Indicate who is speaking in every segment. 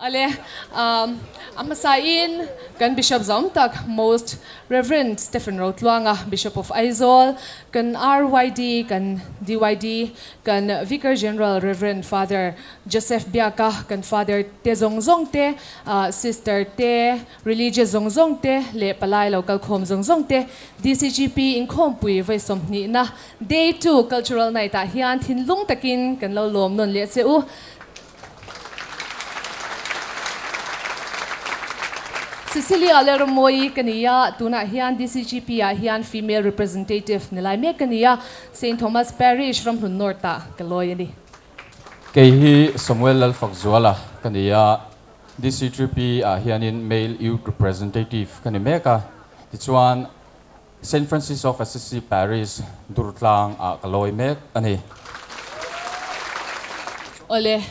Speaker 1: Ale, a hmasain kan Bishop zawm tak Most Rev. Stephen Rotluanga, Bishop of Aizawl, kan RYD, kan DYD, kan Vicar General Rev. Father Joseph Biaka, kan Father te zawng zawng te, Sister te, Religious zawng zawng te leh palai lo kalkhawm zawng zawng te DCGP inkhawmpui vawi sawmhnihna Day 2 Cultural Night ah hian thinlung takin kan lo lawm nawn leh che u. Cecilia Leromoi ka ni a, tunah hian DCGP ah hian Female Representative ni lai mek ka ni a, Saint Thomas Parish Ramhlun North ah ka lawi a ni.
Speaker 2: Kei hi Samuel Lalfakzuala ka ni a, DCGP ah hianin Male Youth Representative ka ni mek a, tichuan Saint Francis of Assisi Parish Durtlang ah ka lawi mek a ni.
Speaker 1: Awle,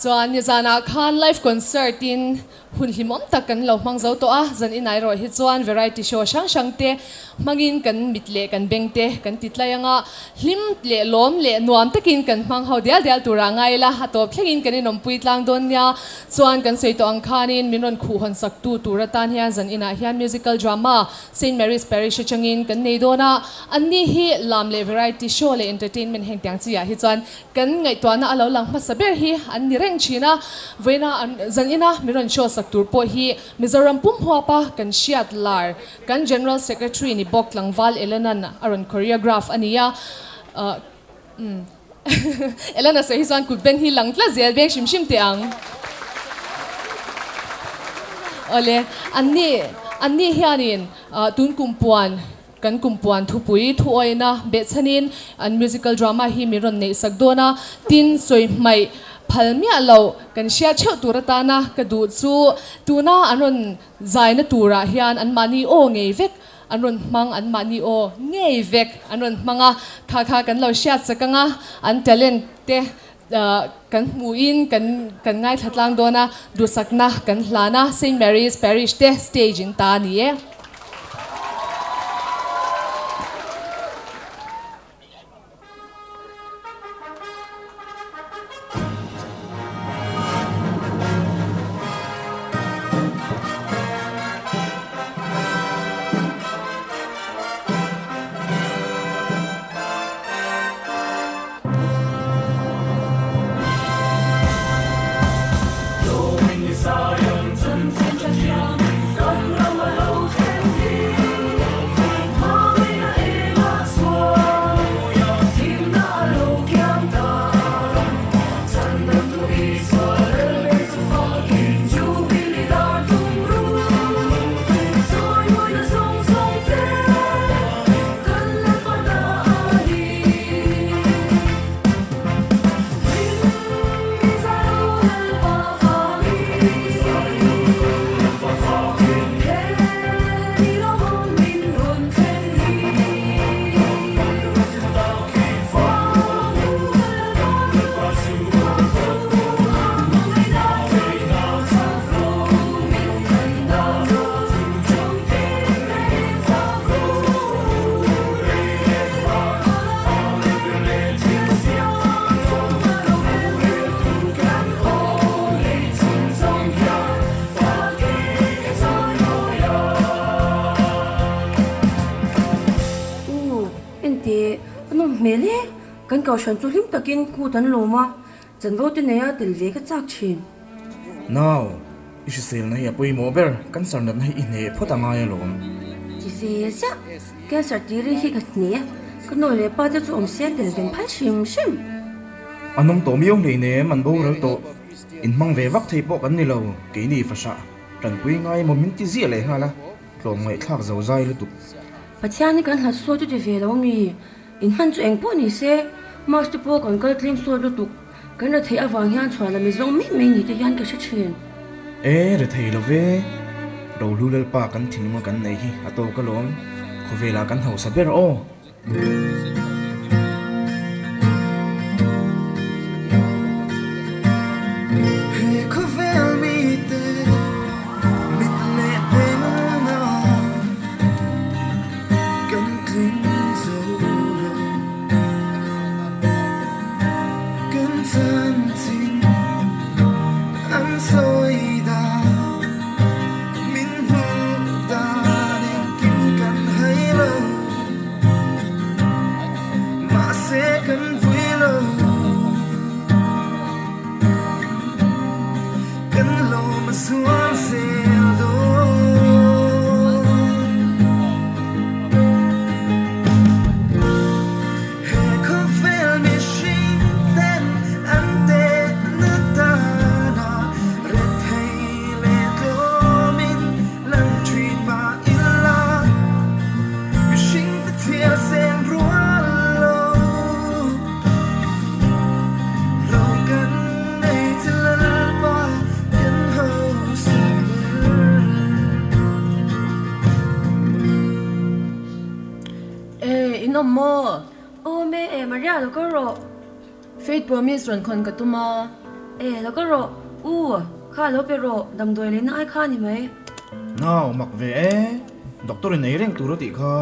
Speaker 1: chuan nizanah khan live concert in hun hlimawm tak kan lo hmang zo tawh a, zan inai erawh hi chuan variety show hrang hrang te hmangin kan mit leh kan beng te kan ti tlai anga hlim leh lawm leh nuam takin kan hmang ho dial dial turah ngai ila a tawp thlengin kan inawmpui tlang dawn nia. Chuan kan sawi tawh ang khanin min rawn khuh hawn sak tu tur atan hian zan inah hian musical drama Saint Mary's Parish atangin kan nei dawn a, anni hi lam leh variety show leh entertainment heng tiang chi ah hi chuan kan ngaihtuahna a lo lang hmasa ber hi an ni reng thin a, vawiina an zan ina min rawn show sak tur pawh hi Mizoram pum huapa kan hriat lar kan General Secretary ni bawk tlangval Elena'n a rawn choreograph a ni a, umm Elena sawi hi chuan kut ben hi lang tlat zel veng hrim hrim teh ang. Awle, anni anni hianin tun kum puan kan kum puan thupui thuawina behchhanin an musical drama hi min rawn neih sak dawn a, tin sawi hmaih phal miah loh kan hriat theuh tur atana ka duh chu tuna an rawn zaina turah hian anmahni aw ngei vek An rawn hmang, an mahni aw ngei vek an rawn hmang a, kha kha kan lo hriat chak ang a, an talent te kan hmuhin kan kan ngaithla tlang dawn a, duhsakna kan hlan a, Saint Mary's Parish te stage in ta a ni e.
Speaker 3: U, ente, a nawm hmel e, kan kohhran chu hlim takin kut an lawm a, chanvo te neia tel ve ka chak thin.
Speaker 4: Nau, i hriselna hi a pawimawh ber, cancer natna hi i hneh phawt a ngai alawm.
Speaker 3: Ti ve ziah, cancer tih ri hi ka hne a, ka nu leh pa te chu awm se tel ven phal hrim hrim.
Speaker 4: An awm tawh miau hleinem, an boral tawh. Inhmang ve vak thei pawh kan ni lo, keini fahrah, tanpui ngai emaw min ti ziah leh nghal a, tlawmngaihthlak zo zai lutuk.
Speaker 3: Pathian hi kan hlat sawt chu ti ve lo mi? In hman chu eng pawh ni se, Mass te pawh kan kal tlem sawt lutuk. Kan rethei avang hian chhuan la mi zawng mai mai ni te hian ka hre thin.
Speaker 4: E, rethei lo ve. Rohlu Lalpa kan thinlunga kan nei hi a tawk alawm. Khawvelah kan hausa ber aw.
Speaker 5: E, in awm maw?
Speaker 3: Awm e, e Maria lo kal rawh.
Speaker 5: Faith promise rawn khawn ka tum a.
Speaker 3: E, lo kal rawh. U, kha lo pe rawh, damdawi lehna ai kha a ni mai.
Speaker 4: Nau, mak ve e. Doctor in ei reng tur a tih kha.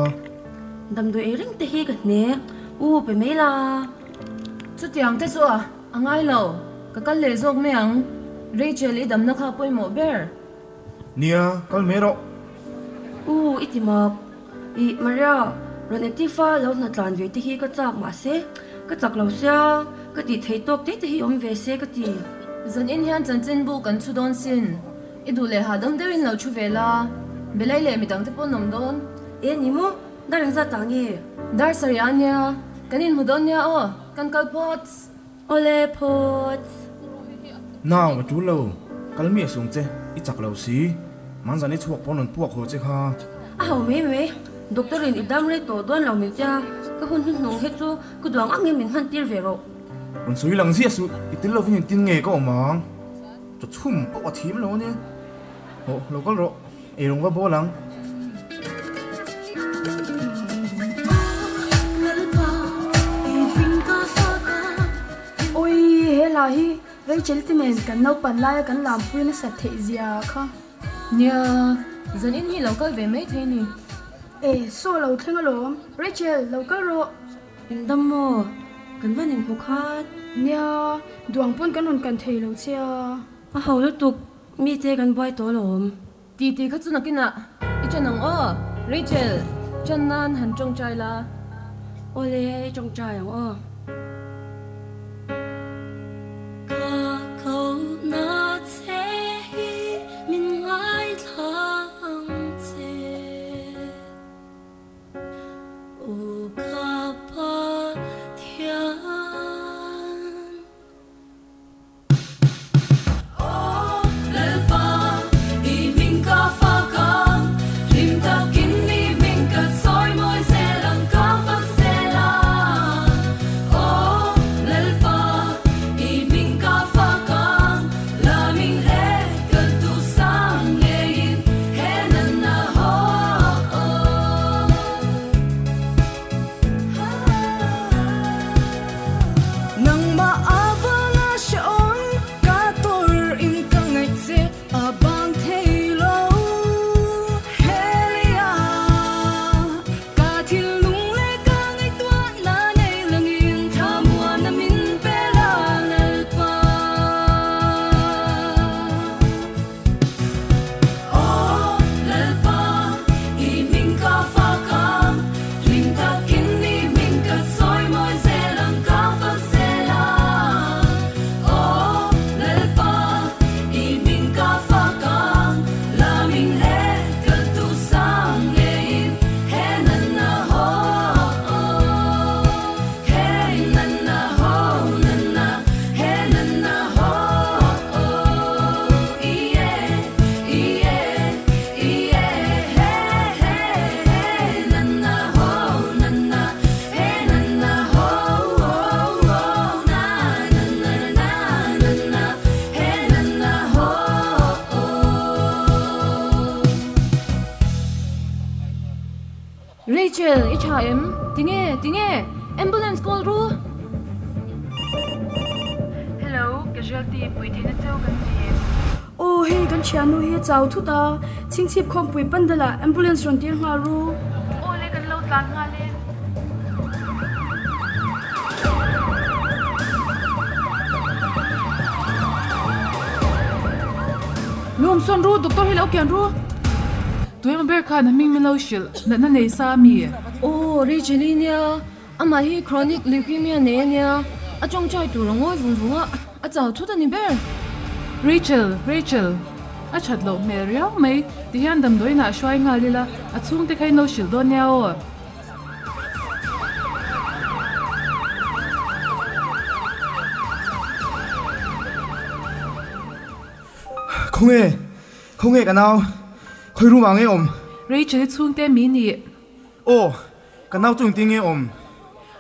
Speaker 3: Damdawi ei reng te hi ka hne. U, pe mai la.
Speaker 5: Chutiang te chu a, a ngai lo. Ka kal leh zawk mai ang. Rachel, i damna kha a pawimawh ber.
Speaker 4: Nia, kal mai rawh.
Speaker 3: U, i ti mak. Ih, Maria, rawn active a lo hna tlan ve te hi ka chak mahse ka chak lo sia, ka tih theih tawk te te hi awm ve se ka ti.
Speaker 5: Zan in hian chanchinbu kan chhu dawn sin, i duh leh hahdam deuhin lo chhu ve la, Belai leh midang te pawh an awm dawn.
Speaker 3: E ni maw, dar engzat ah nge?
Speaker 5: Dar sarih ah nia, kan inhmu dawn nia aw, kan kal phawts.
Speaker 3: Awle phawts.
Speaker 4: Nau a tul lo, kal miah sung che, i chak lo si. Manzan i chhuak pawn rawn puak haw che kha.
Speaker 3: A ho mai mai, doctor in i dam rei tawh dawn lo min tia, ka hun hnuhnung hi chu ka duang angin min hman tir ve rawh.
Speaker 4: Rawn sawi lang ziah suh, i tel lovin engtin nge ka awm ang? Chaw chhum pawh ka thim lo ania. Hawh, lo kal rawh, ei rawng va bawl ang.
Speaker 6: Awii, he hla hi Rachel te nen kan naupan laia kan lampui nasat theih zia kha.
Speaker 5: Nia, zanin hi lo kal ve mai thei ni.
Speaker 6: E, saw lo thleng alawm. Rachel, lo kal rawh.
Speaker 3: Engdam maw? Kan van inhmu khat.
Speaker 6: Nia, duang pawn kan rawn kan thei lo che a.
Speaker 3: A ho lutuk, mite kan buai tawh alawm.
Speaker 5: Ti ti kha chu nakinah i ṭan ang aw, Rachel, ṭan nan han ṭawngṭai la.
Speaker 3: Awle, i ṭawngṭai ang aw.
Speaker 7: Ka kohna che hi min ngaithla ang che. Aw ka Pathian.
Speaker 5: Rachel, i tha em? Tinge? Tinge? Ambulance call ru!
Speaker 8: Hello, casualty pui theihna cheu kan nei em?
Speaker 6: Aw, hei kan thiannu hi a chau thut a, chhingchhip khawmpui pandal-ah ambulance rawn tir nghal ru.
Speaker 8: Aw le, kan lo tlan nghal e.
Speaker 9: Lawm sawn ru, doctor hi lo kian ru. Tuema ber khan a hming min lo hrilh, natna nei sa a mi?
Speaker 5: Aw, Rachel-i nia, amah hi chronic leukemia nei a nia, a tawngtai tur a ngawi vung vung a, a chau thut a ni ber.
Speaker 9: Rachel, Rachel, a that loh hmel riau mai, tihian damdawiinah hruai nghal ila, a chhungte kha in lo hrilh dawn nia aw.
Speaker 4: Khawnge? Khawnge ka nau? Khawi room ah nge awm?
Speaker 9: Rachel-i chhungte mi nih.
Speaker 4: Aw, ka nau chu engtin nge awm?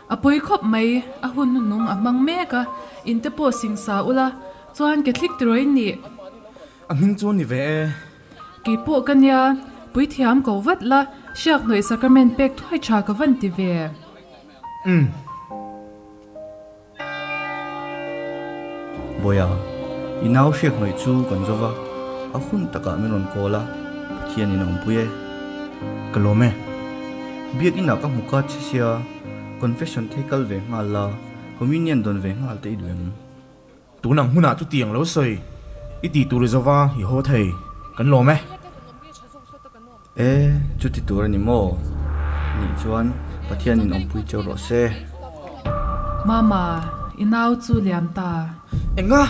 Speaker 9: A pawi khawp mai, a hun hnuhnung a hmang mek a, in te pawh sing sa ula, chuan Catholic tiraw in nih?
Speaker 4: A hming chu a ni ve e.
Speaker 9: Kei pawh ka nia, puithiam ko vat la, hriak hnawih sacrament pek thuai tha ka van ti ve.
Speaker 4: Umm.
Speaker 10: Bawiha, i nau hriak hnawih chu kan zo va, a hun takah min rawn call a, Pathianin a awmpui e.
Speaker 4: Ka lawm e.
Speaker 10: Biakinah ka hmu ka che sia, confession thei kal ve nghal la, communion dawn ve nghal te i duh em?
Speaker 4: Tun ang hmunah chutiang lo sawi i tih tur i zo va, i haw thei. Kan lawm e.
Speaker 10: E, chuti tur a ni maw? Nih chuan Pathianin awmpui cheu rawh se.
Speaker 9: Mama, i nau chu liam ta.
Speaker 4: Enga?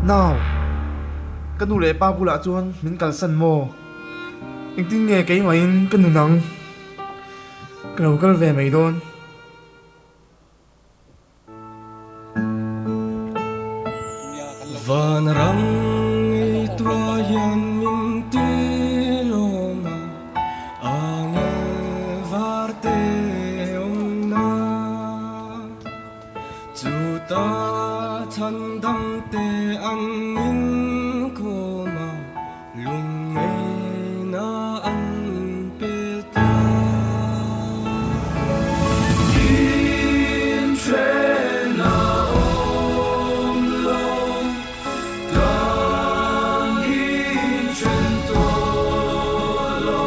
Speaker 4: Nau, ka nu leh pa bulah chuan min kalsan maw? Engtin nge keimahin ka nun ang? Ka lo kal ve mai dawn.
Speaker 11: Van ram ngei tua hian min ti lawm a, angel var te awmna. Chuta chhan dang te an inkhawm a, Lungngeina an pel ta. Inthen a awm lo, kan inthen tawh lo,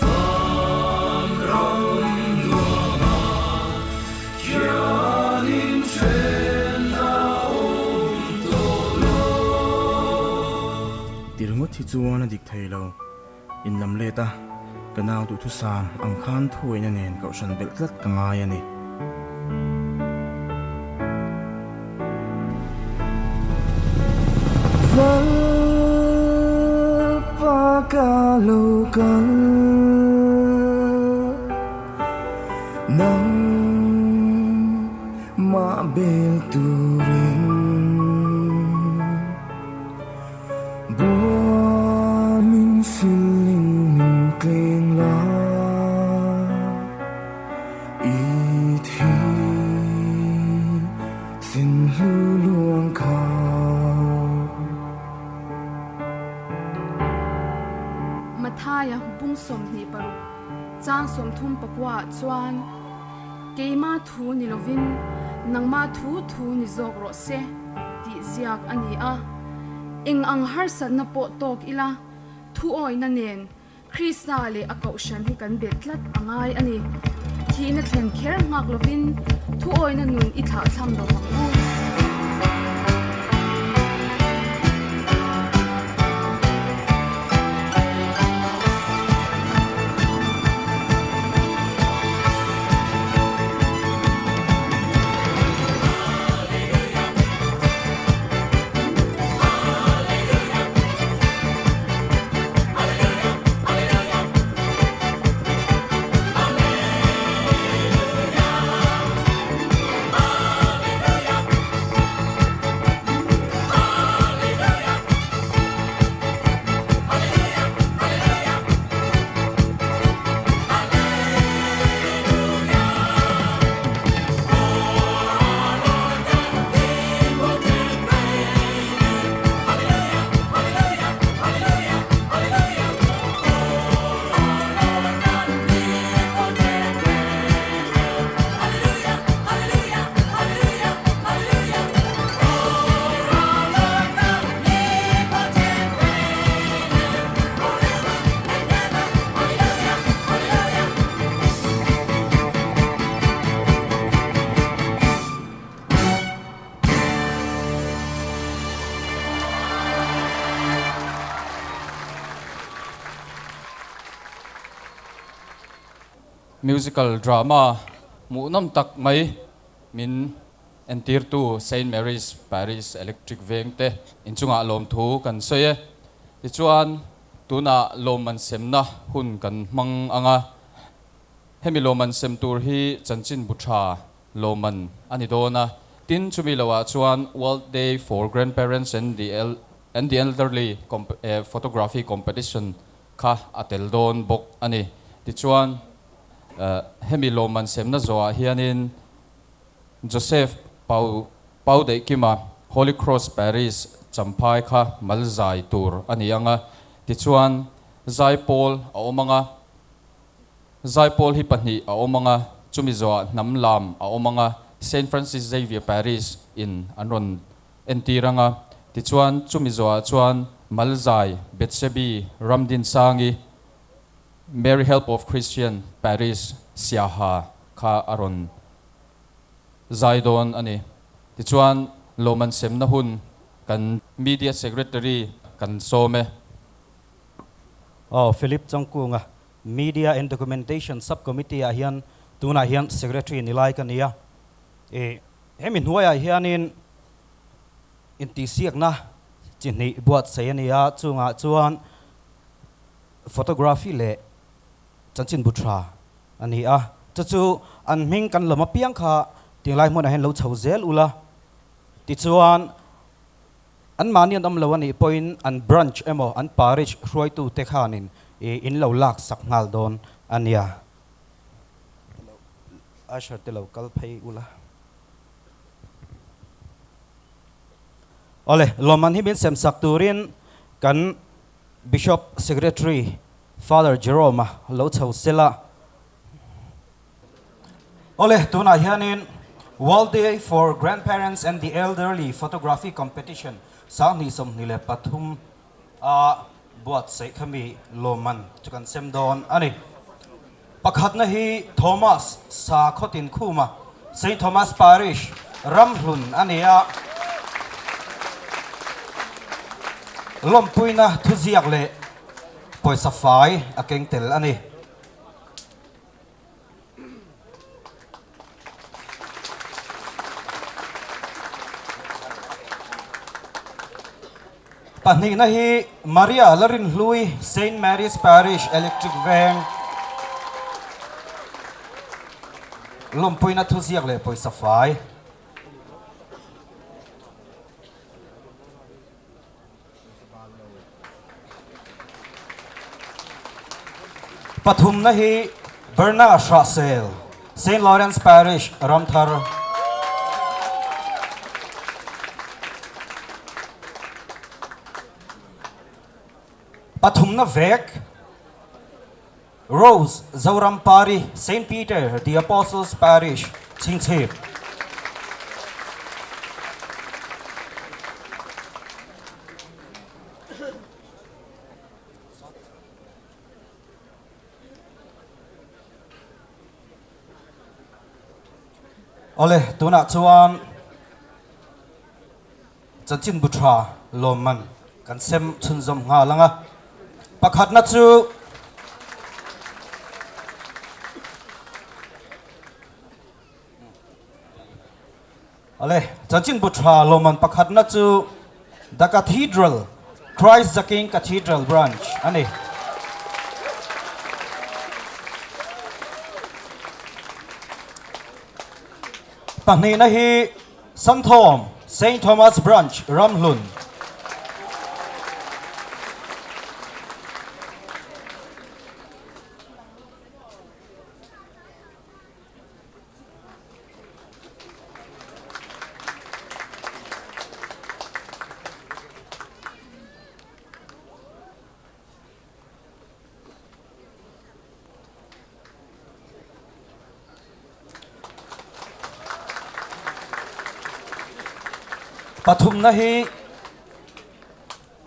Speaker 11: van ram nuamah khian inthen a awm tawh lo.
Speaker 4: Ti ringawt hi chuan a dik thei lo. In lam let a, ka nau duhthusam ang khan thuaina nen kohhran belh tlat ka ngai a ni. Lalpa ka lo kal nang mah bel turin. Buamin siling min tleng la i thi sin hlu luang kha.
Speaker 8: Mathaia bung 26 chang 34 ah chuan, Keima thu ni lovin nangma thu thu ni zawk rawh se tih ziak a ni a. Eng ang harsatna pawh tawk ila, thuawihna nen Krista leh a kohhran hi kan bet tlat a ngai a ni. Thihna thlen kher nghak lovin thuawihna nun i thlahthlam lo vang u.
Speaker 2: Musical drama hmuhnawm tak mai min entirtu Saint Mary's Parish Electric Veng te inchungah lawmthu kan sawi e. Tichuan, tunah lawmman semna hun kan hmang ang a, hemi lawmman sem tur hi chanchin bu tha lawmman a ni dawn a. Tin, chumi loah chuan World Day for Grandparents and the and the Elderly Photography Competition kha a tel dawn bawk a ni. Tichuan, hemi lawmman semna zawhah hianin Joseph Pau Pau Daihkima Holy Cross Parish Champhai kha mal zai tur a ni ang a. Tichuan, zaipawl a awm ang a. Zaipawl hi pahnih a awm ang a, chumi zawhah hnam lam a awm ang a, Saint Francis Xavier Parish in an rawn entir ang a. Tichuan, chumi zawhah chuan Malzai, Bethsebi, Ramdinsangi, Mary Help of Christian Parish, Siaha kha a rawn zai dawn a ni. Tichuan, lawmman semna hun kan Media Secretary kan sawm e.
Speaker 12: Aw, Philip Changkunga, Media and Documentation Sub-Committee ah hian tunah hian Secretary ni lai ka ni a. Ih, hemi hnuaiah hianin intihsiakna chi hnih buatsaih a ni a, chungah chuan photography leh chanchin bu tha a ni a. Chu chu an hming kan lawm apiang kha tinglai hmunah hian lo chho zel ula, tichuan anmahni an awm lo a nih pawhin an branch emaw an parish hruaitute khanin in lo lak sak nghal dawn a nia. Usher te lo kal phei ula. Awle, lawmman hi min sem sak turin kan Bishop Secretary Father Jerome-a lo chho sela. Awle, tunah hianin World Day for Grandparents and the Elderly Photography Competition 2023 a buatsaih kha mi lawmman chu kan sem dawn a ni. Pakhatna hi Thomas Sakhawtin Khuma, Saint Thomas Parish, Ramhlun a ni a. Lawmpuina thuziak leh pawisa fai a keng tel a ni. Pahnihna hi Maria Larinhlui, Saint Mary's Parish, Electric Veng, lawmpuina thuziak leh pawisa fai. Pathumna hi Berna Hrahsel, Saint Lawrence Parish, Ramthar. Pathumna vek Rose Zorampari, Saint Peter the Apostles Parish, Chhingchhip. Awle, tunah chuan Chanchin bu tha lawmman kan sem chhunzawm nghal ang a. Pakhatna chu Awle, chanchin bu tha lawmman pakhatna chu The Cathedral, Christ the King Cathedral Branch a ni. Pahnihna hi Santhawm, Saint Thomas Branch, Ramhlun. Pathumna hi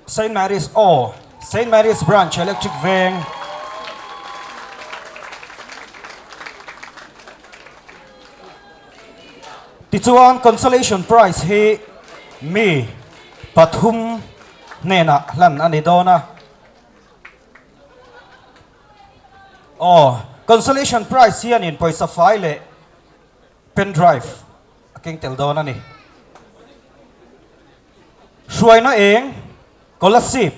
Speaker 12: Saint Mary's aw Saint Mary's Branch Electric Veng Tichuan consolation prize hi mi pathum hnenah hlan a ni dawn a. Aw. Consolation prize hianin pawisa fai leh pen drive a keng tel dawn a ni. Hruaina eng Kolasib.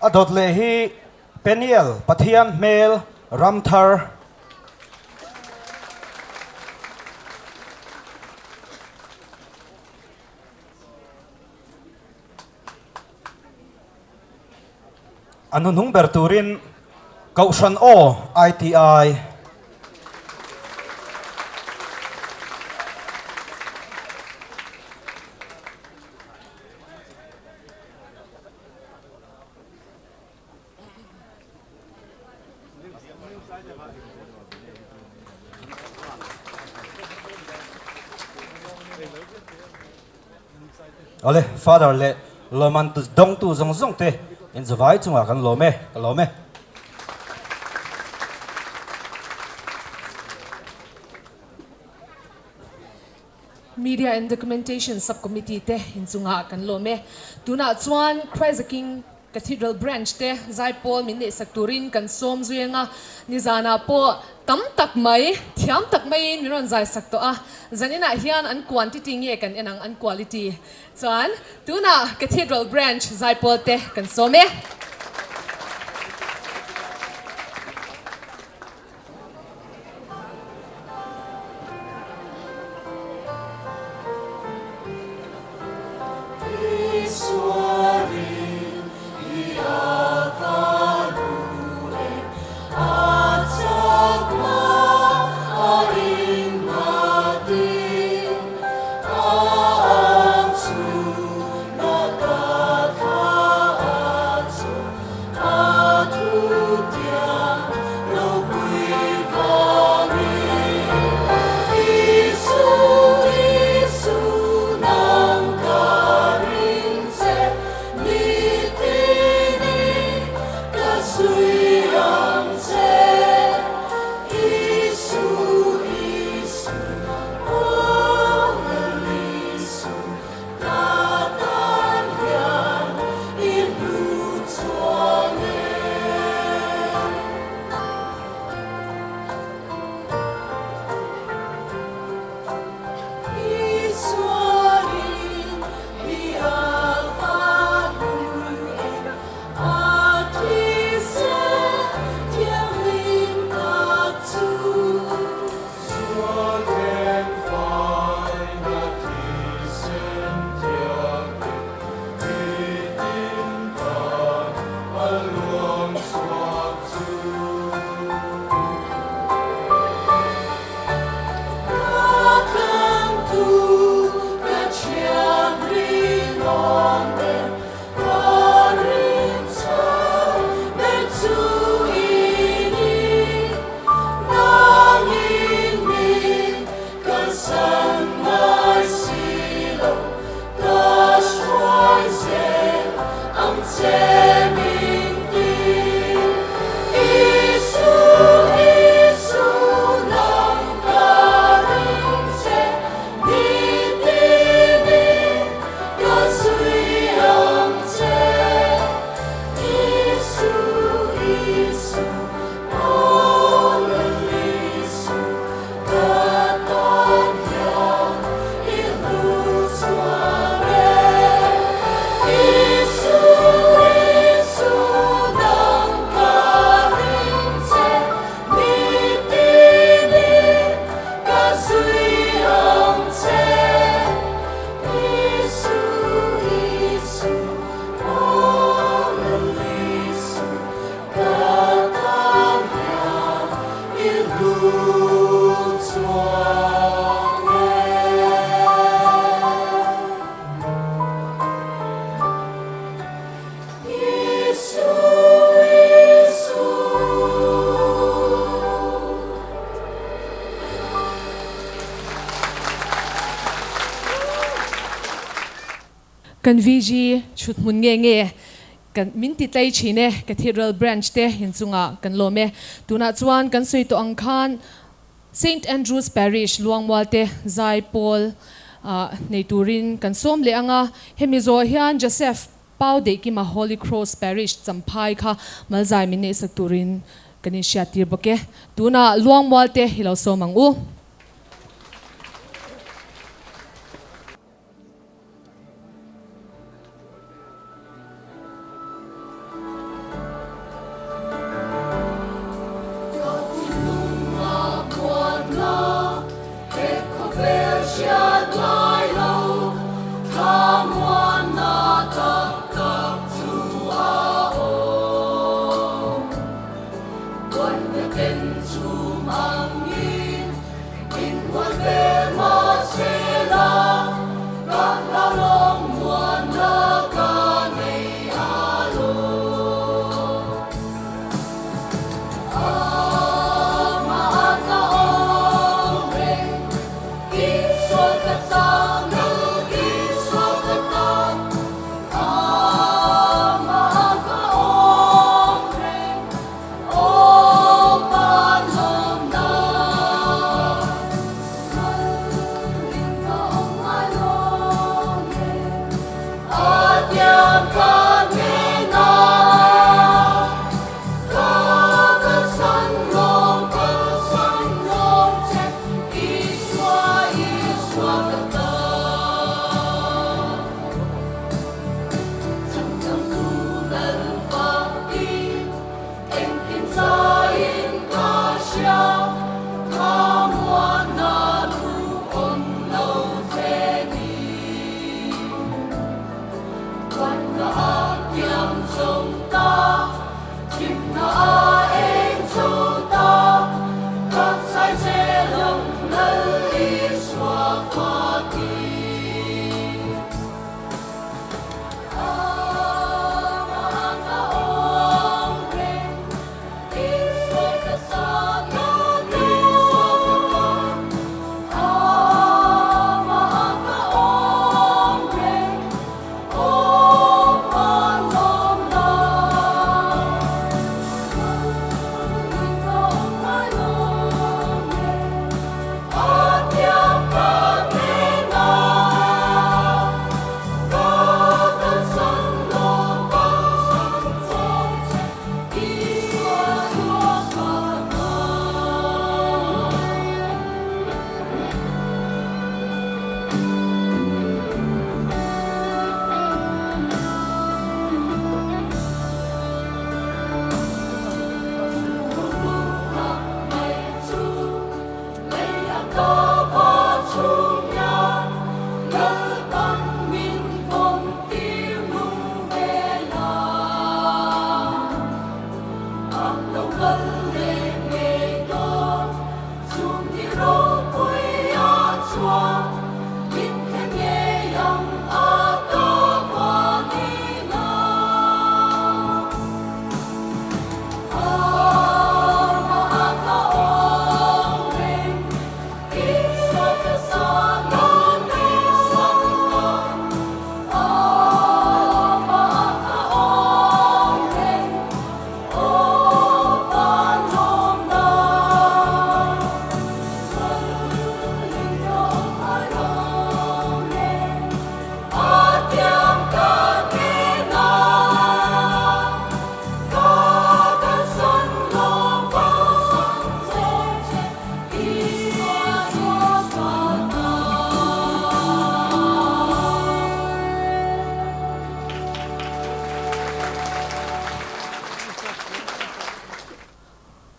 Speaker 12: A dawt leh hi Peniel Pathian hmel Ramthar. A hnuhnung ber turin Kohhran Aw ITI. Awle, Father leh lawmman dawngtu zawng zawng te in zavai chungah kan lawm e, ka lawm e.
Speaker 1: Media and Documentation Sub-Committee te inchungah kan lawm e. Tunah chuan Christ the King Cathedral Branch te zaipawl min neihsak turin kan sawm zui anga, nizanah pawh tam tak mai, thiam tak maiin min rawn zaisak tawh a. Zaninah hian an quantity nge kan en ang, an quality. Chuan tunah Cathedral Branch zaipawl te kan sawm e. Kan VG chhut hmun nge nge kan min ti tlei thin e, Cathedral Branch te inchungah kan lawm e. Tunah chuan kan sawi tawh ang khan Saint Andrew's Parish Luangmual te zai pawl nei turin kan sawm leh ang a, hemi zawh hian Joseph Pau Deihkima Holy Cross Parish Champhai kha malzai min neihsak turin kan inhriattir bawk e. Tunah Luangmual te i lo sawm ang u.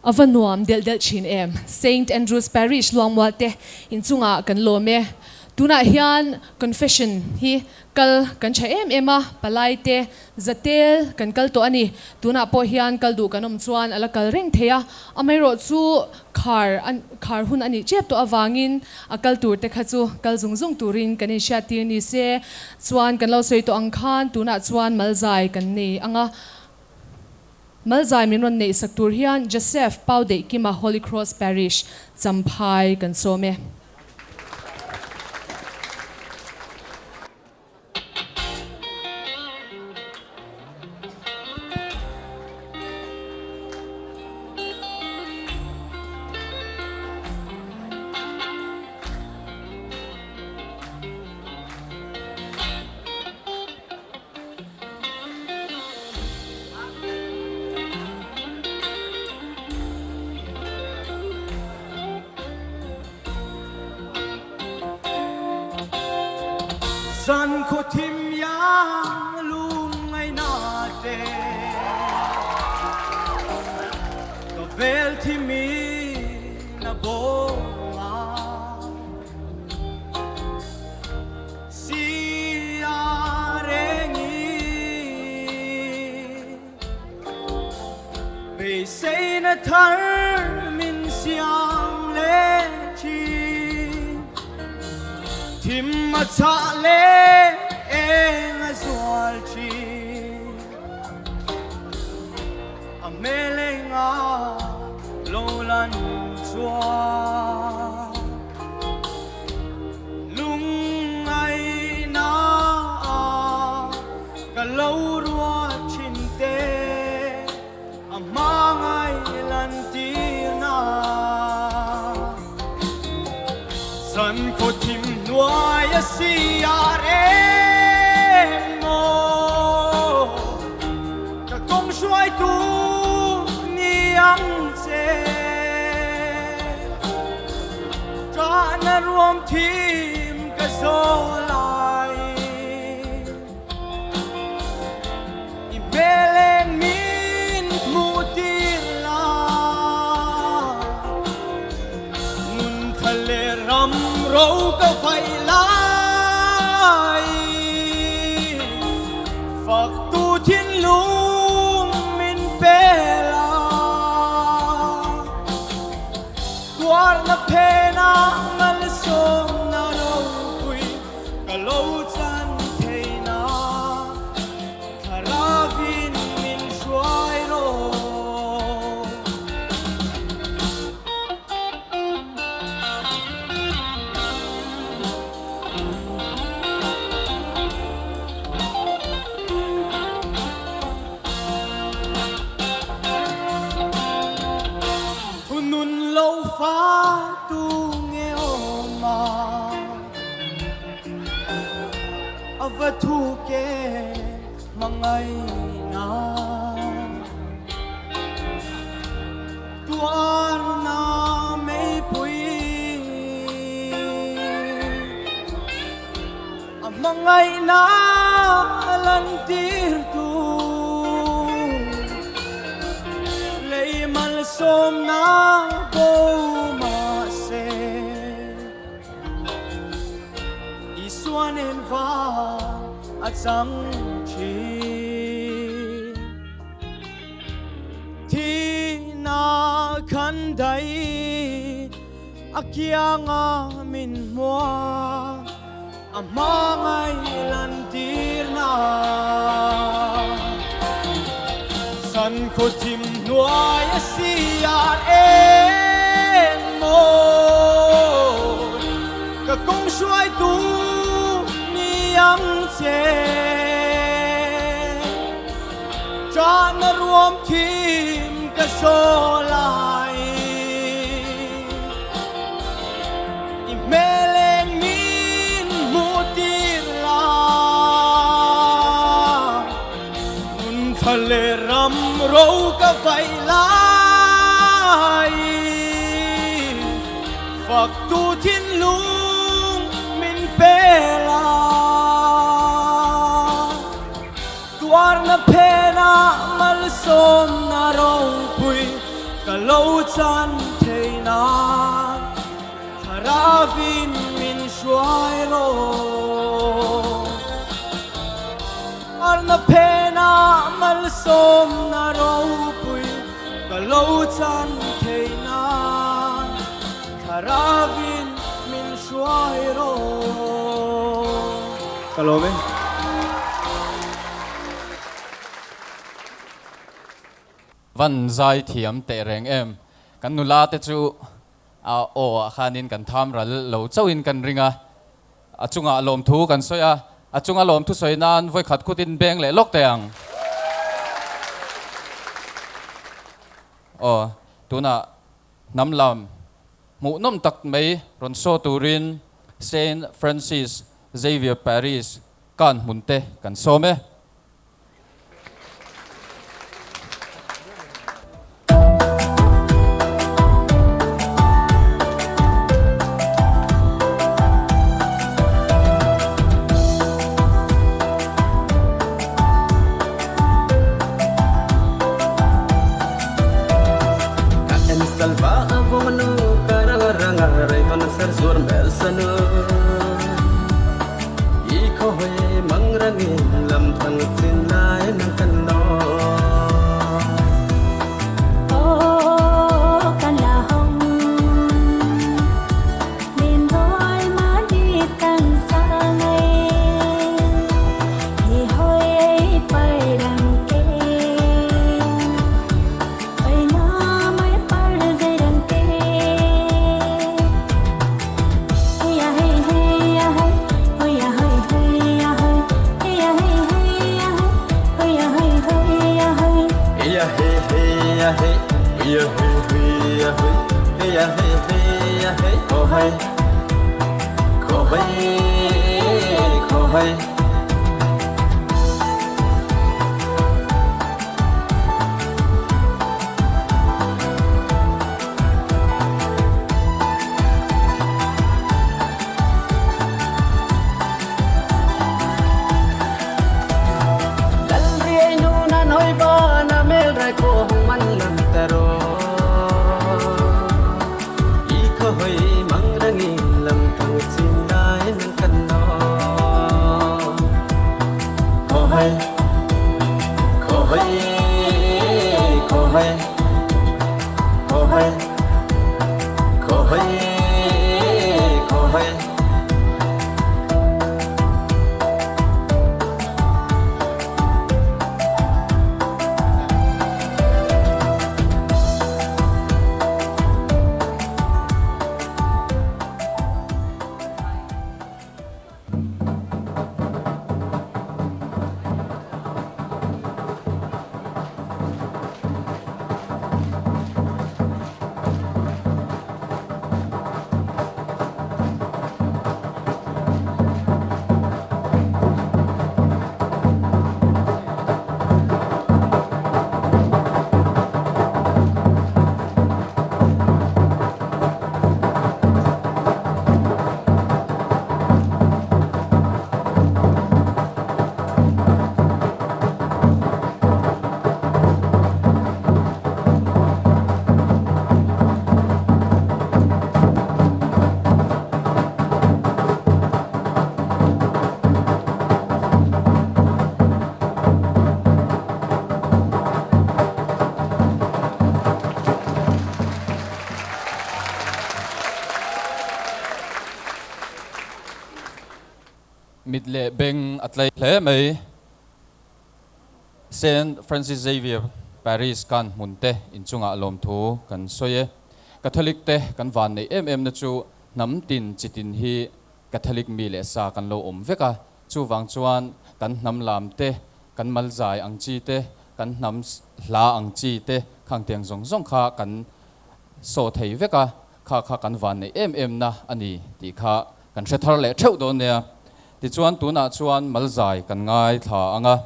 Speaker 1: A va nuam delh delh thin em? Saint Andrew's Parish Luangmual te inchungah kan lawm e. Tunah hian Confession hi kal kan tha em em a, palai te zatel kan kal tawh a ni. Tunah pawh hian kal duh kan awm chuan a la kal reng thei a, amaherawh chu khar khar hun a nih tep tawh avangin a kal tur te kha chu kal zung zung turin kan inhriattir ni se. Chuan kan lo sawi tawh ang khan tunah chuan malzai kan nei ang a. Malzai min rawn neih sak tur hian Joseph Paudeihkima Holy Cross Parish, Champhai kan sawm e.
Speaker 11: Zan khaw thim iang lungngaihna te Ka vel thim in a bawm a Si a reng i Beiseina thar min siam leh thin. Thim a chah leh eng a zual thin. A hmel enga lo lan chuan lungngaihna ka lo ruat thin te a hmangaih lan tirna. Zan khaw thim hnuai a siar em maw ka kawng hruaitu ni ang che. Ṭahna ruam thim ka zaw lai. I hmel eng min hmuh tir la, Nun tha leh ram ro ka vaih lai. Fak tu thinlung min pe la. Tuarna phena malsawmna ropui ka lo chan theihna Thlarauin min hruai rawh. Thunun lo fa tu nge awm a, a va thu ke hmangaihna. Tuarna meipui a hmangaihna lantir tu lei malsawmna bo mahse Isua nen va a chang thin. Thihna khan daih a kianga min hmuak a hmangaih lantirna. San khaw thim hnuai a siar em maw ka kawng hruaitu ni ang che. Ṭahna ruam thim ka saw lai i hmel eng min hmuh tir la Nun tha leh ram ro ka vaih lai Fak tu thinlung min pe la. Tuarna phena malsawmna ropui ka lo chan thei nan Thlarauin min hruai rawh. Tuarna phena malsawmna ropui ka lo chan thei nan Thlarauin min hruai rawh.
Speaker 13: Ka lawm e.
Speaker 2: Van zai thiam teh reng em. Kan nula te chu a aw ah khanin kan tham ral lo chauhin kan ring a, a chungah lawmthu kan sawi a, a chunga lawmthu sawi nan vawikhat khutin beng leh lawk teh ang. Aw, tunah hnam lam hmuhnawm tak mai rawn saw turin Saint Francis Xavier Parish kan hmun te kan sawm e.
Speaker 11: thang chin lai nang kan no.
Speaker 7: Ô kan la hong nên đôi má đi tăng xa ngay thì hoi ấy phải đằng kê ơi na mai par dây đằng kê hey ya hey hey ya hey hoi ya hey hey ya hey hey ya hey hey ya hey hoi ya hey hey ya hey.
Speaker 11: Hey ya hey hey ya hey, hey ya hey hey ya hey, hey ya hey hey ya hey, oh hey, oh hey, oh hey. Lal riai nu na noi ba na mel rai ko hong man lam taro i kho hoi mang rangi lam thang chin lai nang kan no ko hai ko hai ko hai ko hai ko hai ko hai.
Speaker 2: Mit leh beng a tlei hle mai. Saint Francis Xavier Parish kan hmun te inchungah lawmthu kan sawi e. Catholic te kan van neih em em na chu hnam tin chi tin hi Catholic mi leh sa kan lo awm vek a. Chuvang chuan kan hnam lam te, kan mal zai ang chi te, kan hnam hla ang chi te khang tiang zawng zawng kha kan saw thei vek a, kha kha kan van neih em em na a ni tih kha kan hre thar leh theuh dawn nia. Tichuan tunah chuan mal zai kan ngai thla ang a.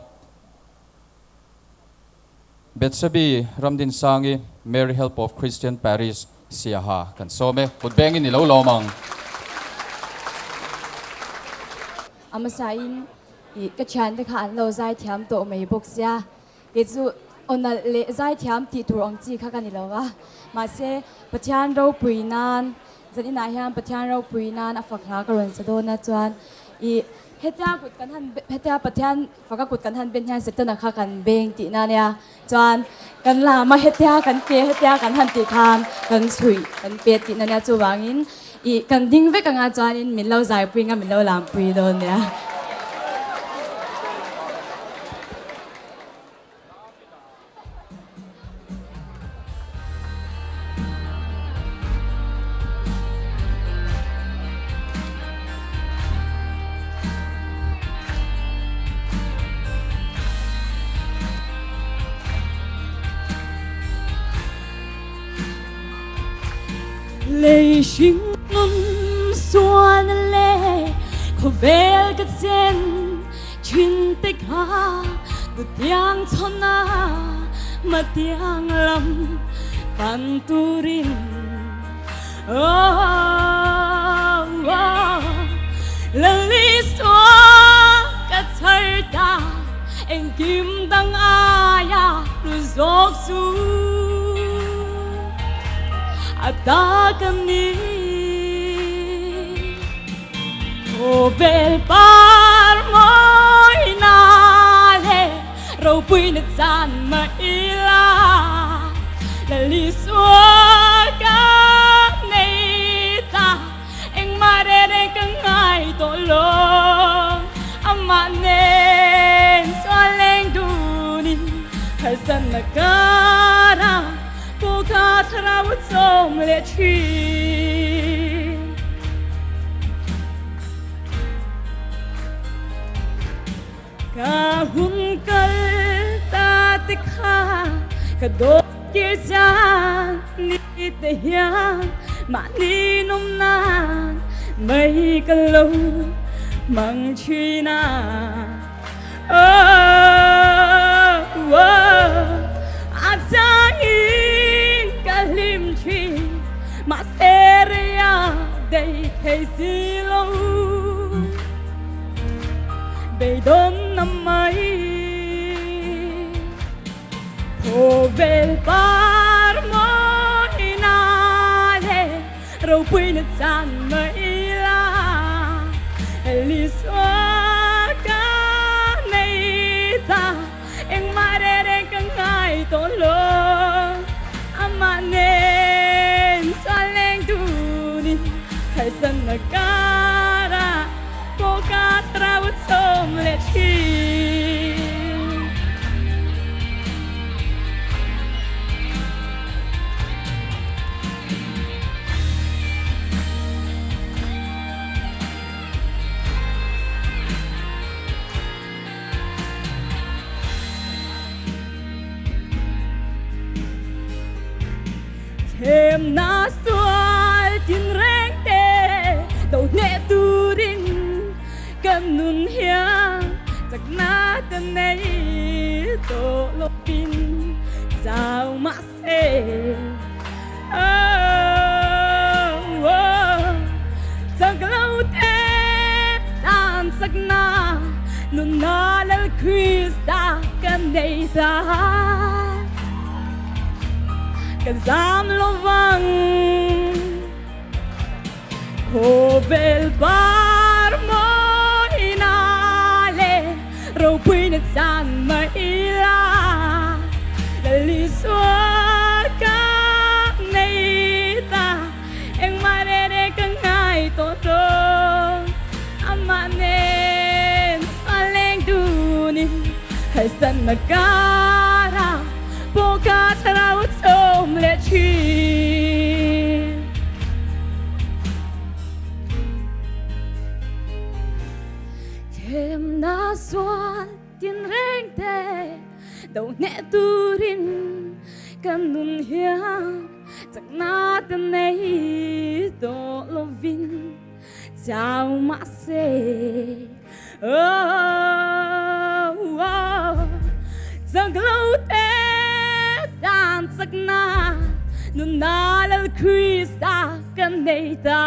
Speaker 2: Bethsabe Ramdinsangi, Mary Help of Christian Parish, Siaha kan sawm e. Kut bengin i lo lawm ang.
Speaker 13: A hmasain i ka thiante kha an lo zai thiam tawh mai bawk sia, kei chu aw nalh leh zai thiam tih tur ang chi kha ka ni lo va, mahse Pathian ropui nan zan inah hian Pathian ropui nan a fak hla ka rawn sa dawn a chuan i hetia kut kan han hetia Pathian faka kut kan han ben hian Setana kha kan beng tihna nia chuan kan lam a hetia kan ke hetia kan han tih khan kan chhuih kan pet tihna nia chuvangin i kan ding vek anga chuanin min lo zaipui anga min lo lampui dawn nia.
Speaker 7: Lei hring nun sual leh khawvel ka chen thin te kha tu tiang chhawna ma tiang lam pan turin oh oh Lalisua ka chhar ta engkim dang aia lu zawk chu a ta ka ni. Khawvel par mawi na
Speaker 14: Ropui na chan mah ila Lal Isua ka nei ta Engmah reng reng ka ngai tawh lo Amah nen chuan leng dunin Harsatna kara pawh ka thlarau a chawm leh thin. Ka hun kal ta te kha ka dawt tir chang ni te hian mahni nawm nan mai ka lo hmang thin a. Oh, oh, a changin ka hlim thin mahse reia dei thei si lo. Beidawn na mai Khawvel par mawi na le ropui na chan mai la Elisua ka nei ta engmah reng reng ka ngai tawh lo Amah nen chuan leng dunin harsatna kara Pawh ka thlarau a chawm leh thin. Thlemna sual tinreng te do hneh turin kan nun hian chakna te nei tawh lovin chau mahse oh oh chak lo te tan chakna nunna Lal Krista kan nei ta. Ka zam lo vang Khawvel par mawi na le ropui na chan mai la Lal Isua ka nei ta engmah reng reng ka ngai tawh lo Amah nen chuan leng dunin harsatna kara pawh ka thlarau a chawm leh thin. Thlemna sual tinreng te do hneh turin kan nun hian chakna te nei tawh lovin chau mahse oh oh chak lo te tan chakna nunna Lal Krista kan nei ta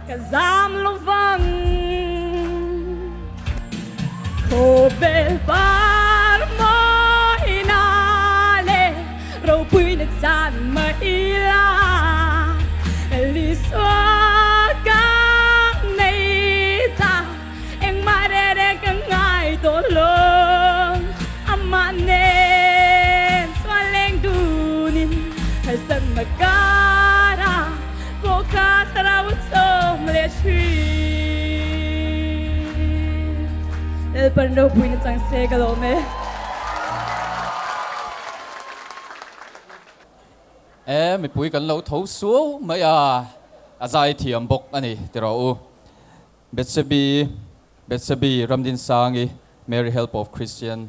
Speaker 14: ka zam lo vang Khawvel par mawi na le ropui na chan mai la Elisua ka nei ta engmah reng reng ka ngai tawh lo Amah nen chuan leng dunin harsatna kara pawh ka thlarau a chawm leh thin. Lalpan ropui na chang se ka lawm e.
Speaker 2: E, mipui kan lo tho suau mai a, a zai thiam bawk a ni ti rawh u. Bethsebi, Bethsebi Ramdinsangi, Mary Help of Christian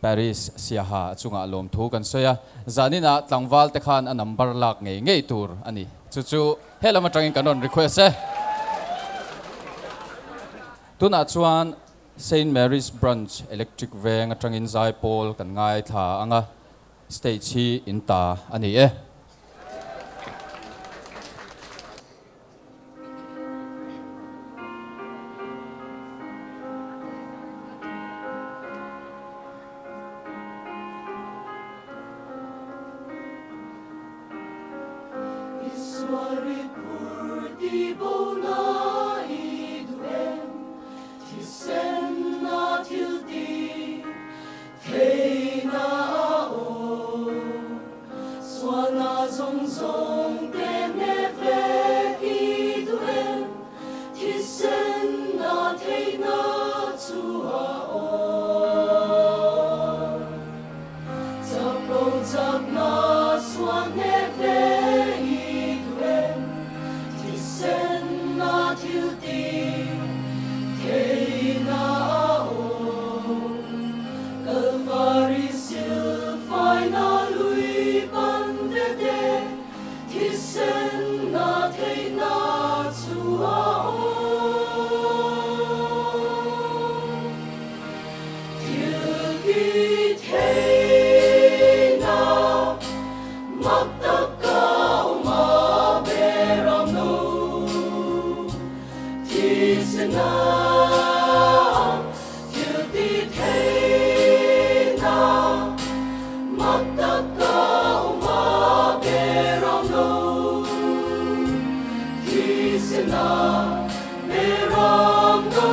Speaker 2: Paris Siaha a chungah lawmthu kan sawi a, zaninah tlangval te khan a number lak ngei ngei tur a ni. Chu chu he lam atangin kan rawn request e. Tunah chuan Saint Mary's Branch Electric Veng atangin zaipawl kan ngaithla ang a, stage hi in ta a ni e.
Speaker 14: thil ti theihna a awm. Sualna zawng zawng te hneh vek i duh em? Thisenna theihna chu a awm. Chak lo chakna sual hneh vek i duh em? Thisenna thil ti theihna a awm. Kalvari silfaina lui pan ve te, thisenna theihna chu a awm. Thil ti theihna mak tak a awm a ber ang lo. Thisena thil ti theihna mak tak a awm a ber ang lo. Thisena ber ang lo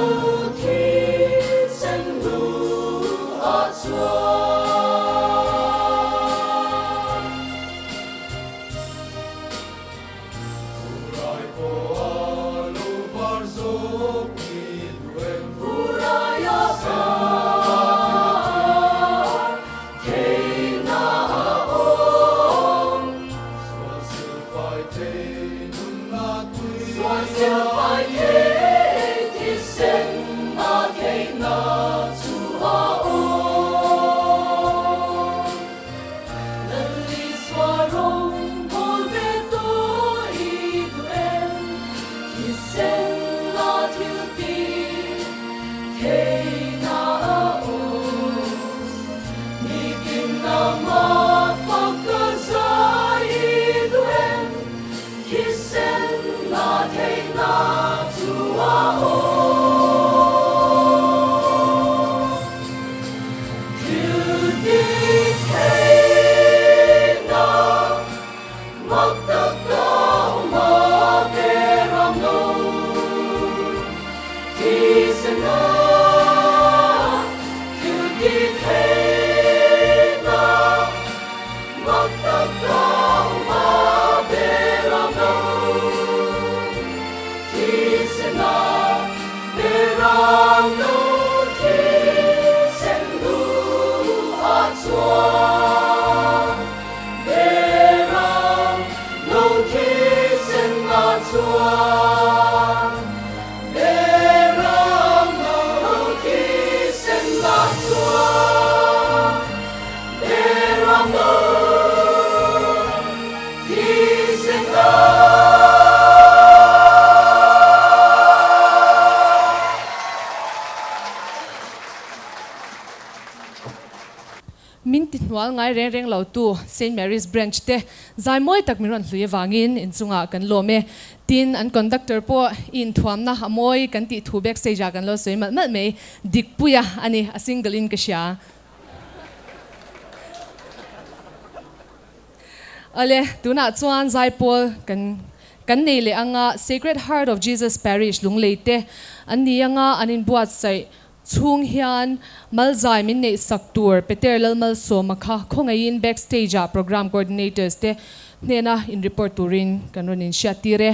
Speaker 14: thisen lu a chuan.
Speaker 1: Min ti hnual ngai reng reng lo tu Saint Mary's Branch te zai mawi tak min rawn hlui avangin inchungah kan lawm e. Tin, an conductor pawh i inthuamna a mawi kan tih thu backstage ah kan lo sawi malh malh mai. Dikpuia a ni, a single in ka hria. Awle, tunah chuan zaipawl kan kan nei leh anga Sacred Heart of Jesus Parish Lunglei te an ni anga an inbuatsaih chhung hian malzai min neih sak tur Peter Lalmalsawma kha khawngaihin backstage ah Programme Coordinators te hnena in report turin kan rawn inhriat tir e.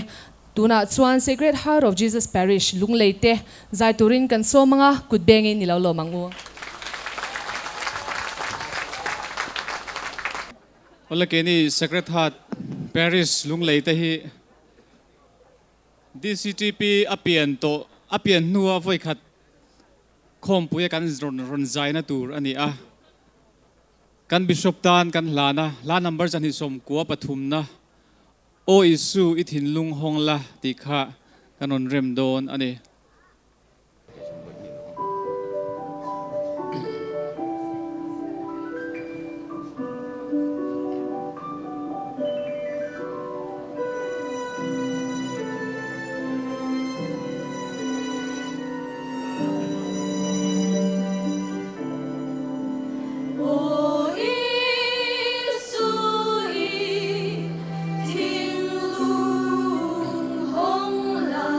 Speaker 1: Tunah chuan Sacred Heart of Jesus Parish Lunglei te zai turin kan sawm anga kut bengin i lo lawm ang u.
Speaker 15: Awle keini Sacred Heart Parish Lunglei te hi DCTP a pian tawh a pian hnua vawikhat khawmpui a kan rawn zaina tur a ni a. Kan Bishop tan kan hlan a, hla number 293 na Aw Isu i thinlung hawng la tih kha kan rawn rem dawn a ni.
Speaker 14: Aw Isu i thinlung hawng la.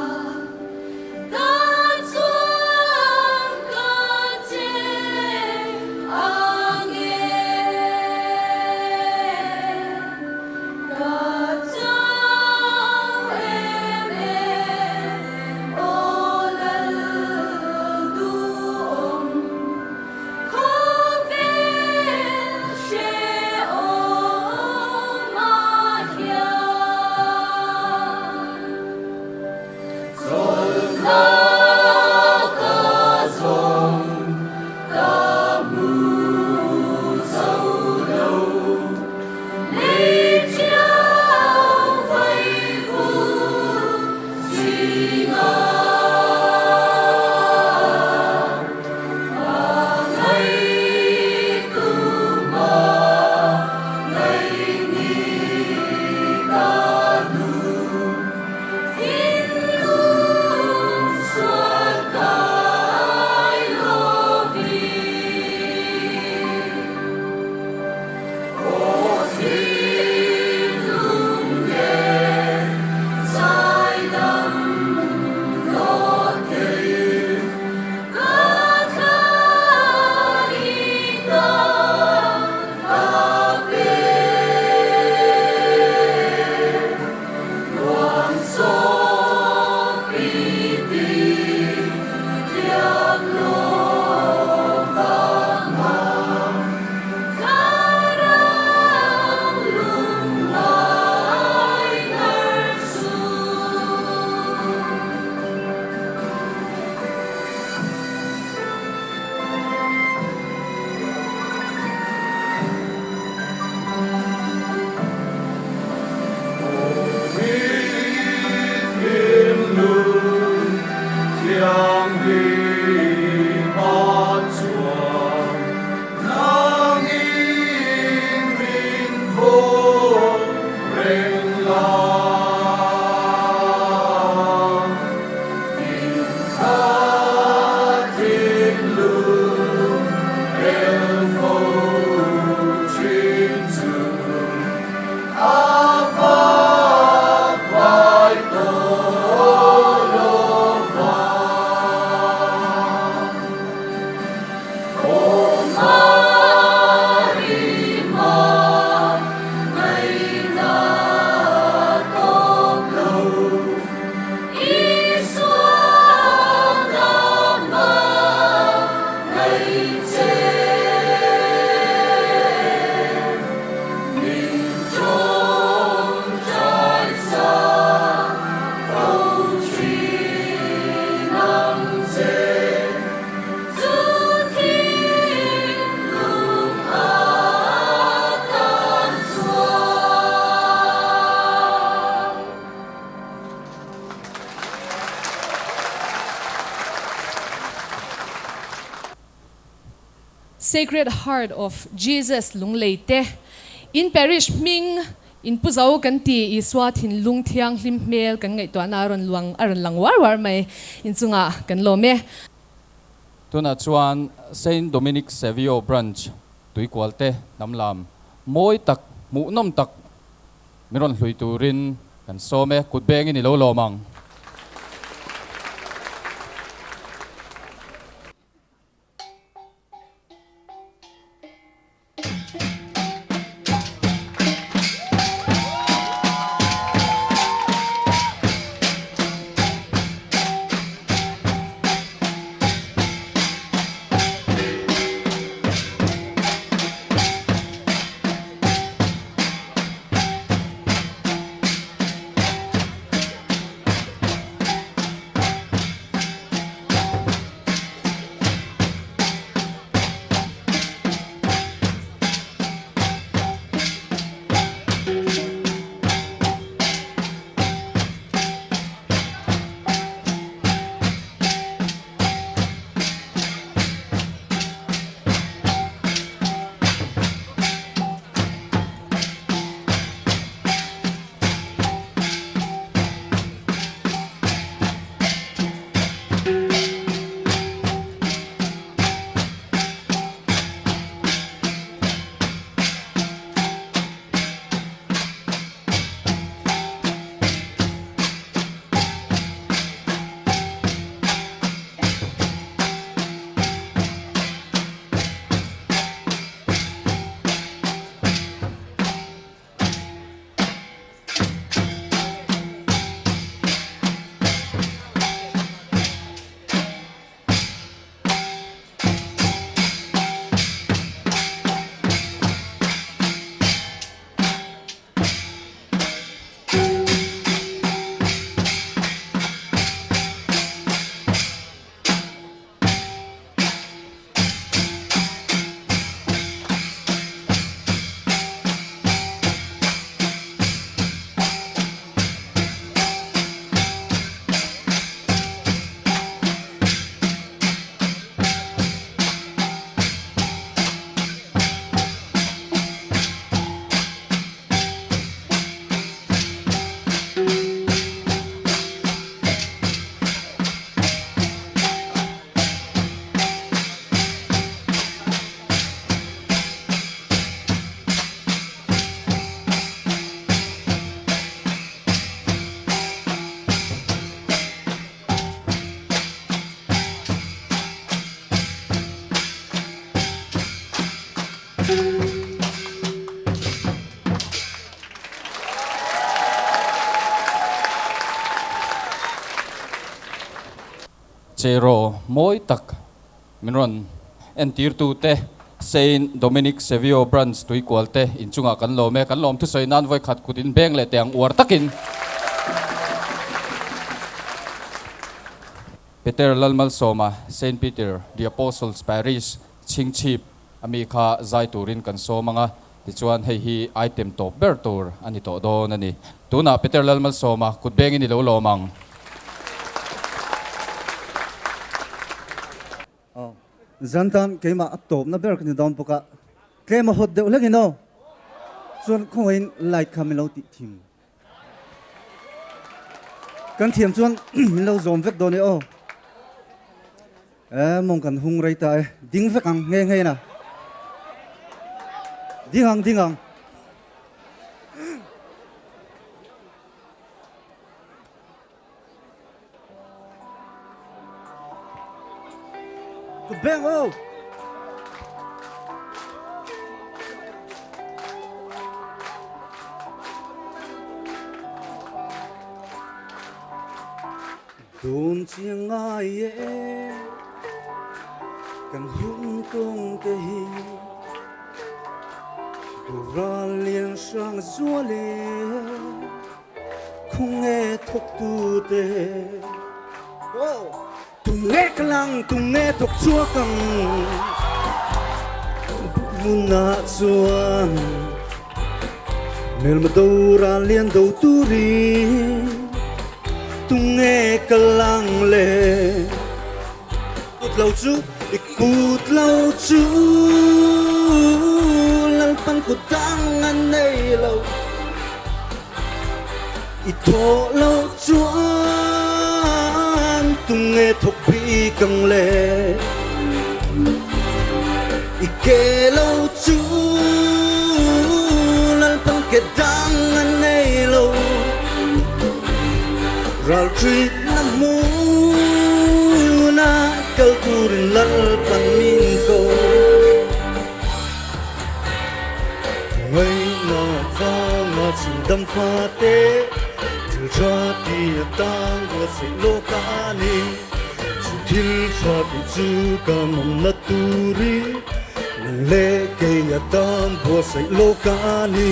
Speaker 1: Sacred Heart of Jesus Lunglei te in Parish hming in pu zo kan ti Isua thinlung thianghlim hmel kan ngaihtuahna a rawn luang a rawn lang uar uar mai inchungah kan lawm e.
Speaker 2: Tunah chuan Saint Dominic Savio Branch Tuikualte hnam lam mawi tak hmuhnawm tak min rawn hlui turin kan sawm e, kut bengin i lo lawm ang. Cheraw mawi tak min rawn entirtute Saint Dominic Savio Branch Tuikualte inchungah kan lawm e. Kan lawm thusawi nan vawikhat kut in beng leh teh ang uar takin. Peter Lalmalsawma, Saint Peter the Apostles Parish, Chhingchhip a mi kha zai turin kan sawm ang a, tichuan hei hi item tawp ber tur a ni tawh dawn a ni. Tunah Peter Lalmalsawma kut bengin i lo lawm ang.
Speaker 16: Aw, zan tan keimah a tawpna ber ka ni dawn bawk a, tlem a hawt deuh hlek in aw. Chuan khawngaihin light kha min lo tih thim. Kan thiam chuan min lo zawm vek dawn e aw. E mawng kan hung rei ta e, ding vek ang nghe nghe na. Ding ang ding ang. Kut beng aw. Dun chiang ngai e kan hun tung te hi Dural lian hrang zual e Khung e thawk tu te Tung e ka lang tung e thawk chhuak ang Hmunah chuan Hmelma do ral lian do turin Tung e ka lang le Kut lo chu I kut lo chu Lalpan kut dang a nei lo. I thawh lo chuan tunge thawk bik ang le? I ke lo chu Lalpan ke dang a nei lo. Ralṭit na hmuna kal turin Lalpan min ko. Ngaihna vanga chhindam fate thil tha ti atan ruatsaih lawk a ni. Chu thil tha tih chu ka nawmna turin nang leh kei atan buatsaih lawk a ni.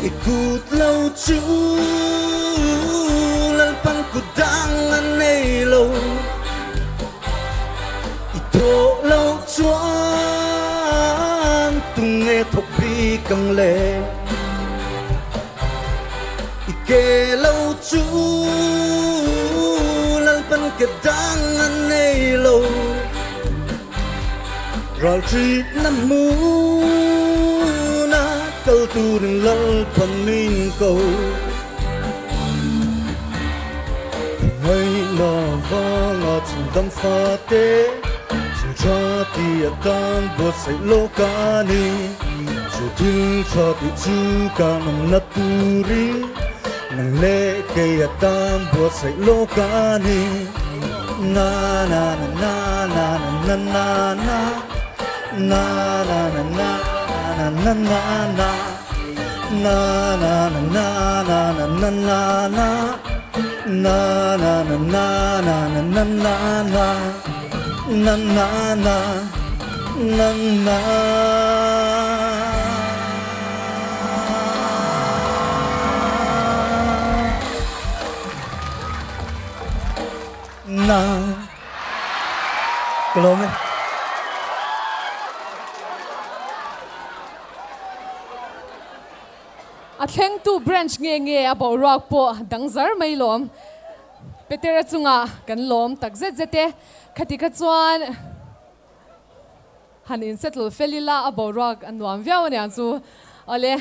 Speaker 16: I kut lo chu Lalpan kut dang a nei lo. I thawh lo chuan tunge thawk bik ang le? I ke lo chu Lalpan ke dang a nei lo. Ralṭit na hmun a kal turin Lalpan min ko. Ngaihna vanga chhundam fate thil tha ti atan buatsaih lawk a ni. Chu thil tha tih chu ka nawmna turin nang leh kei atan buatsaih lawk a ni. Na na na na na na na na na na na na na na na na. Na na na na na na na na na Na na na na na na na na na Na na na na na Na Ka lawm e.
Speaker 1: A thlengtu branch nge nge a boruak pawh dang zar mai lawm. Petera chungah kan lawm tak zet zet e. Khati kha chuan han in settle fel ila a boruak a nuam viau aniang chu. Awle,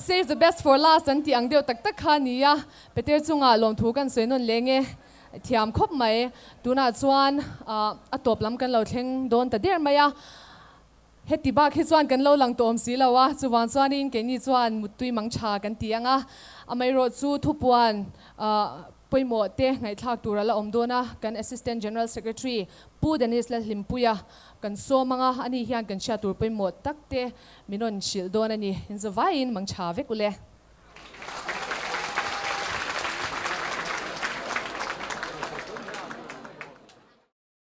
Speaker 1: save the best for last an tih ang deuh tak tak kha a ni a. Peter chungah lawmthu kan sawi nawn leng e. Thiam khawp mai. Tunah chuan a tawp lam kan lo thleng dawn ta der mai a. Heti bak hi chuan kan lo lang tawh awm si lo a, chuvang chuanin keini chuan muttui mang tha kan ti ang a, amaherawh chu thupuan pawimawh te ngaihthlak tur a la awm dawn a, kan Assistant General Secretary Pu Dennis Lalhlimpuia kan sawm ang a, ani hian kan hriat tur pawimawh tak te min rawn hrilh dawn a ni. Inzawvaiin mang tha vek ule.